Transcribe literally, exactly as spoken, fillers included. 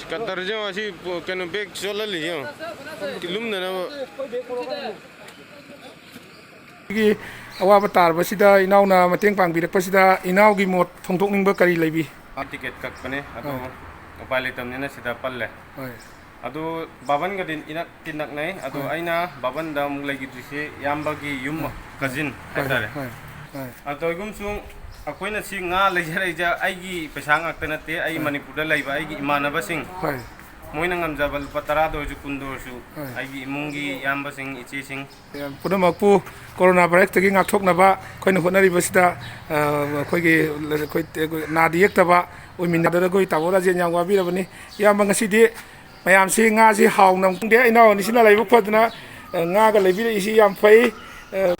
ꯀꯇꯔꯁꯦ ꯌꯦꯡꯉꯣ, ꯑꯁꯤ ꯄꯣ-, ꯀꯩꯅꯣ, ꯕꯦꯒ ꯆꯣꯠꯍꯜꯂꯤꯁꯦ ꯌꯦꯡꯉꯣ꯫ ꯂꯨꯝꯗꯅꯕ꯫ ꯑꯩꯒꯤ ꯑꯋꯥꯕ ꯇꯥꯔꯕꯁꯤꯗ ꯏꯅꯥꯎꯅ ꯃꯇꯦꯡ ꯄꯥꯡꯕꯤꯔꯛꯄꯁꯤꯗ ꯏꯅꯥꯎꯒꯤ ꯃꯣꯠ ꯐꯣꯡꯗꯣꯛꯅꯤꯡꯕ ꯀꯔꯤ ꯂꯩꯕꯤ? ꯇꯤꯀꯦꯠ ꯀꯛꯄꯅꯦ, ꯑꯗꯣ ꯍꯣꯏ꯫ ꯎꯄꯥꯏ ꯂꯩꯇꯕꯅꯤꯅ ꯁꯤꯗ ꯄꯜꯂꯦ꯫ ꯍꯣꯏ꯫ ꯑꯗꯣ ꯕꯥꯕꯟꯒꯗꯤ ꯏꯅꯛꯇꯤ ꯅꯛꯅꯩ꯫ ꯑꯗꯣ ꯍꯣꯏ꯫ ꯑꯩꯅ ꯕꯥꯕꯟꯗ ꯑꯃꯨꯛ ꯂꯩꯈꯤꯗ꯭ꯔꯤꯁꯦ ꯏꯌꯥꯝꯕꯒꯤ ꯌꯨꯝ ꯍꯣꯏ꯫ ꯀꯖꯤꯟ ꯍꯣꯏ, ꯍꯥꯏꯇꯥꯔꯦ꯫ ꯍꯣꯏ, ꯍꯣꯏ꯫ ꯑꯗꯣ ꯑꯩꯒꯨꯝꯁꯨ ꯑꯩꯈꯣꯏꯅ ꯁꯤ ꯉꯥ ꯂꯩꯖꯔꯛꯏꯁꯦ ꯑꯩꯒꯤ ꯄꯩꯁꯥ ꯉꯥꯛꯇ ꯅꯠꯇꯦ, ꯑꯩ ꯍꯣꯏ꯫ ꯃꯅꯤꯄꯨꯔꯗ ꯂꯩꯕ ꯑꯩꯒꯤ ꯏꯃꯥꯟꯅꯕꯁꯤꯡ ꯍꯣꯏ꯫ ꯃꯣꯏꯅ ꯉꯝꯖꯕ ꯂꯨꯄꯥ ꯇꯔꯥꯗ ꯑꯣꯏꯔꯁꯨ ꯀꯨꯟꯗ ꯑꯣꯏꯔꯁꯨ ꯍꯣꯏ꯫ ꯑꯩꯒꯤ ꯏꯃꯨꯡꯒꯤ ꯏꯌꯥꯝꯕꯁꯤꯡ, ꯏꯆꯦꯁꯤꯡ ꯄꯨꯝꯅꯃꯛꯄꯨ ꯀꯣꯔꯣꯅꯥ ꯚꯥꯏꯔꯁꯇꯒꯤ ꯉꯥꯛꯊꯣꯛꯅꯕ ꯑꯩꯈꯣꯏꯅ ꯍꯣꯠꯅꯔꯤꯕꯁꯤꯗ, ꯑ, ꯑꯩꯈꯣꯏꯒꯤ, ꯑꯩꯈꯣꯏ ꯅꯥꯗ ꯌꯦꯛꯇꯕ ꯑꯣꯏꯃꯤꯟꯅꯗꯅ ꯑꯩꯈꯣꯏ ꯇꯥꯃꯣ ꯔꯥꯖꯦꯟ ꯌꯥꯝ ꯋꯥꯕꯤꯔꯕꯅꯤ꯫ ꯏꯌꯥꯝꯕ, ꯉꯁꯤꯗꯤ ꯃꯌꯥꯝꯁꯤ ꯉꯥꯁꯤ ꯍꯥꯎꯅ ꯈꯪꯗꯦ, ꯏꯅꯥꯎ ꯑꯅꯤꯁꯤꯅ ꯂꯥꯏꯕꯛ ꯐꯗꯅ, ꯑ, ꯉꯥꯒ ꯂꯩꯕꯤꯔꯛꯏꯁꯤ ꯌꯥꯝ ꯐꯩ꯫ ꯑ,